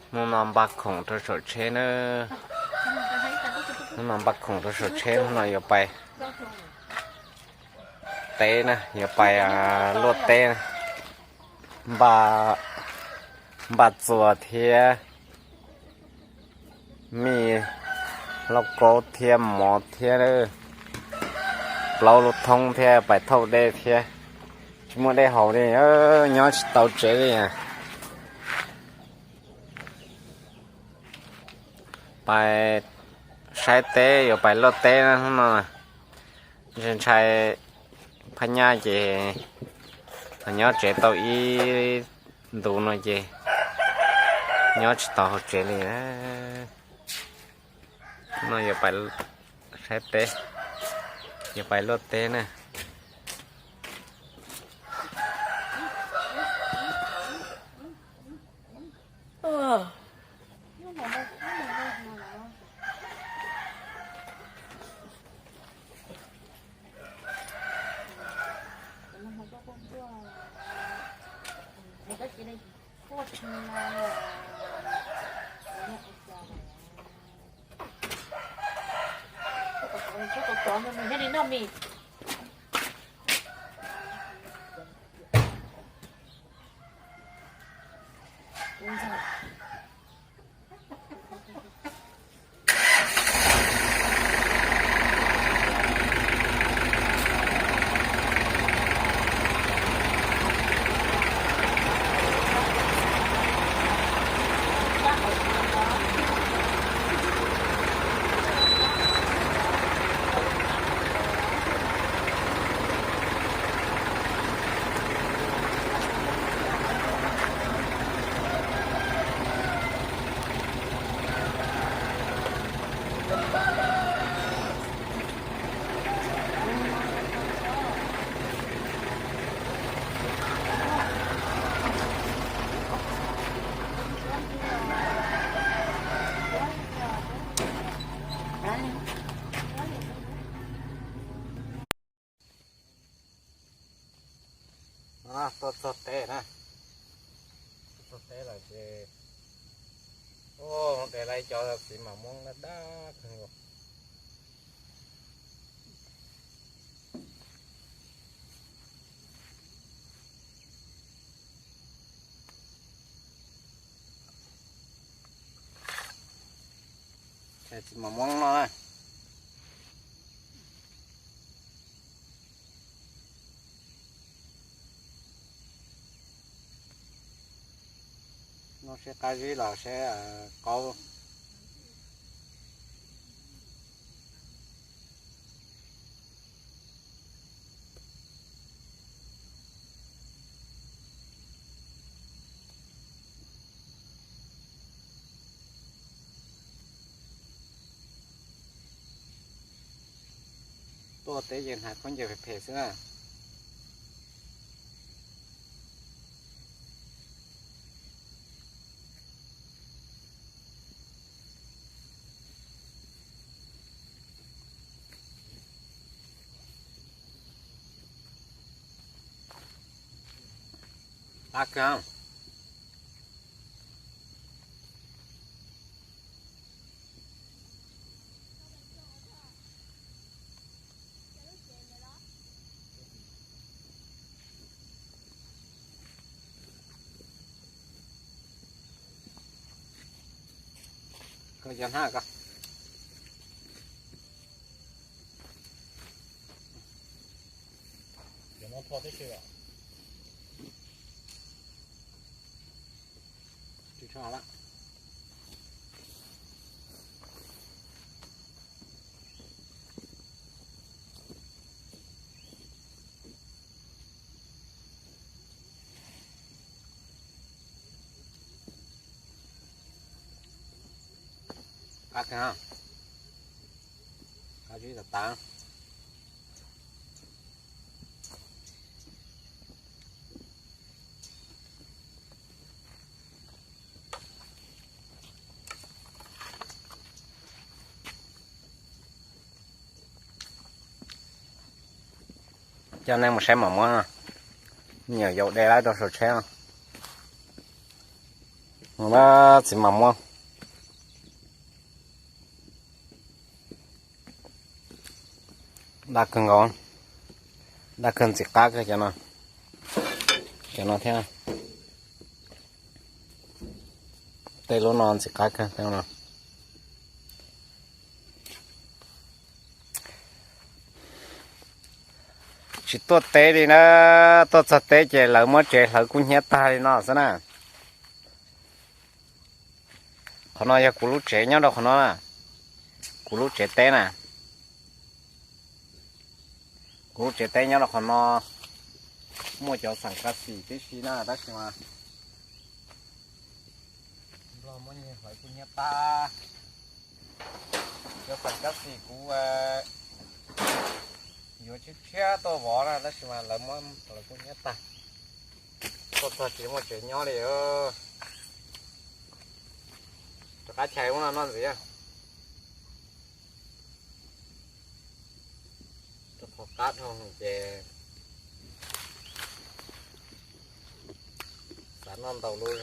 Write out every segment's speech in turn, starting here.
Hnub no npaj khoom rau saum tsheb na. Hnub no npaj khoom rau saum tsheb, hnub no yuav pais teb na, yuav pais luaj teb na. Npaj, npaj txuas thiab mij, lauj kaub thiab mov thiab, plaub lub thoob thiab pais thauj dej thiab. Tsis muaj dej haus li, nyob tsis tau tsev li. Pais saib teb, yuav pais luaj teb na hnub no. Ntshai ntshai phab nyaj ces nyob tsev tau ib ntus no ces nyob tsis tau hauv tsev li. No yuav pais saib teb, yuav pais luaj teb na. Tuaj txog teb na, tuaj txog teb lawm ces, ua, de lawm cov txiv mas muab dab dab kawg nkaus. Txiv mas muab no na. No seb qab zib los seb qaub. Tuaj teb ces hnav khaub ncaws phem phem xwb na. Qab kawg. Koj cov hnab ko. Tsis tshua lawm. Qab kawg, qab zib tas tas. Coj nej mus saib mos muab, me nyuam yaus de lawm rau saum tsheb no. Txiv mam muab. Daj kawg nkaus, daj kawg, ntxim qab kawg cov no, cov no thiab. Tej lub no ntxim qab kawg no. Tsis tuaj teb li na, tuaj txog teb ces lawv muab tsev hlawv kub hnyiab tag li no xwb na. Qhov no yog kuv lub tsev nyob rau qhov no na, kuv lub tsev teb na. Kuv lub tsev teb nyob rau qhov no, muaj cov xeem kab xim tib si na tab sis mas Nplog muab nyiag hlawv kub hnyiab tag. Cov xeem kab xim kuv yuav tshiab tshiab tuaj vov na tab sis mas lawv muab hlawv kub hnyiab tag. Tuaj txog tsis muaj tsev nyob li. Rov qab chais ub no noj ntxiv. Rau qhov qab dhau ces xav noj ntau lub.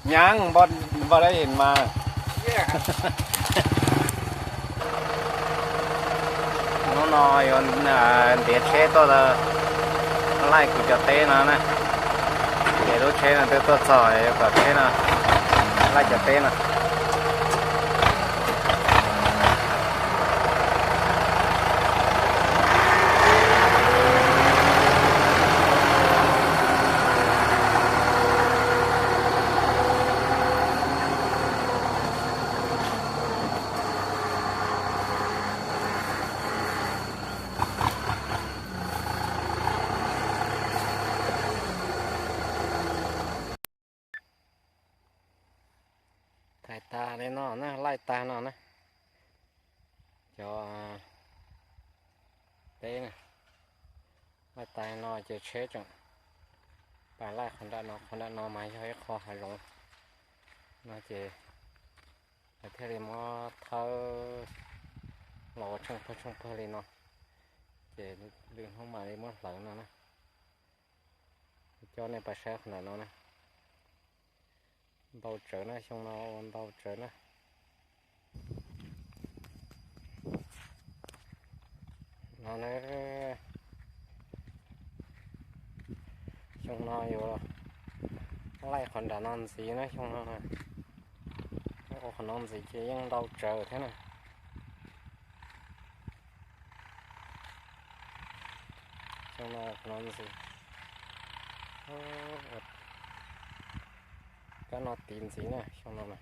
Nyav npau dab yim mas. Hnub no yuav ntiav tsheb tuaj laij kuv cov teb no na. Ces lub tsheb no twb tuaj txog, yuav kom tsheb no laij cov teb no. Thais tag li no na, laij tag no na. Cov teb na, laij tag no ces tsheb tseem pais laij qhov nram no, qhov nram no mas yog ib qho hav zoov no ces lawv thiaj li muab thawb los ua tsheej pawg tsheej pawg li no, ces lwm hnub mam li muab hlawv no na. Coj nej pais saib qhov nram no na. Ntau tsawv na, xyoo no ua ntau tsawv na. No na, xyoo no yuav laij qhov nram no ntxiv na, xyoo no na. Ua qhov no ntxiv ces yeej ntau tsawv thiab na. Xyoo no qhov no ntxiv, kab no tiv ntxiv na, xyoo no na,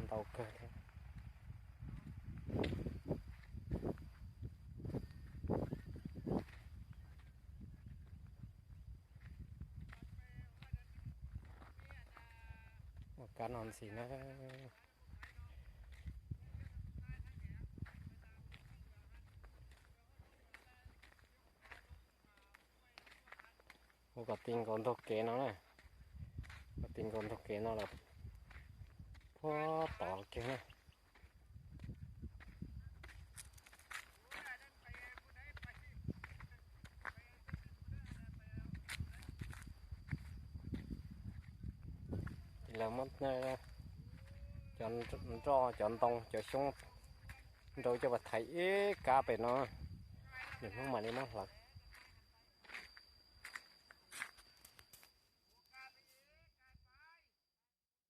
ntau kawg thiab. Ua kab no ntxiv na. Kom ti nkaus ntug kev no na. Kom ti nkaus ntug kev no los puag tod kiag na. Ces lawv muab cov nroj, cov ntoo, cov xyoob nrau coj los thaiv ib kab pem no, nws hnub mam li muab hlawv.